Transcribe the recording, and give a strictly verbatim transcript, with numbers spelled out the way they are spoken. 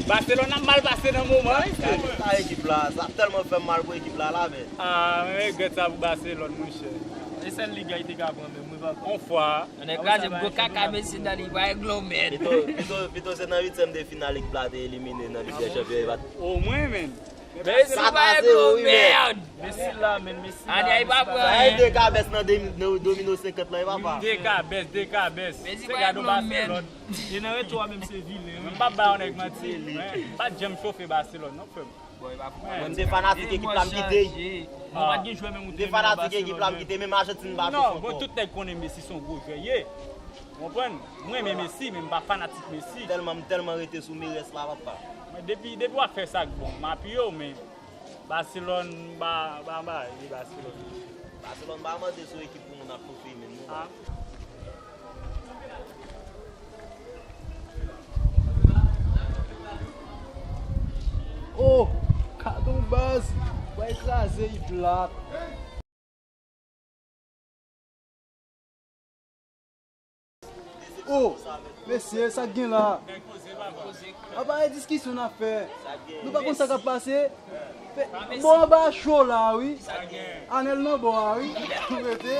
Baselòn ap mal pase nan moman wi. Sa ekip la, sa tèlman fè m mal pou ekip la la men. Ah, mwen regrèt sa pou Baselòn monchè. E sèl Liga li te ka pran menm wi papa. On fwa. Nèg kraze gwo kaka Messi nan li pa eglo mèd. Pito, pito, pito se nan uityèm de final ekip la te elimine nan Lig dè Chanpyon e pa t. Omwen men. Messi pa eglo mèd. Messi la men Messi la. Ane a li pa pran anyen. Sa e de kabès nan demi- nan domino senkant lan e papa. De kabès, de kabès. Messi pa eglo mèd. E nan retou a menm se vilen wi. M p ap ba yon nèg manti. M pa t janm chofe Baselòn non frè m. Mwen m te fanatik ekip la m kite. Mwen pa t gen jwè menm ou te renmen nan Baselòn. M te fanatik ekip la m kite menm Ajantin m pa chofe ankò. Non, bon tout nèg konnen Messi se yon gwo jwè ye. Ou konprann? Mwen renmen Messi men m pa fanatik Messi. Tèlman m tèlman rete sou Merès la papa. Mwen depi depi w ap fè sa k bon m apiye w men Baselòn m pa m pa m pa renmen Baselòn. Baselòn m pa mande se yon ekip pou moun ap chofe men nou. Oh! Gadon baz! Bway kraze yi plat. Oh! Mesye, sa k gen la? Apa e diskisyon n ap fè? Nou pa konn sa k ap pase? Bon anba cho la wi. Anèl nan bò a wi. Tou rete.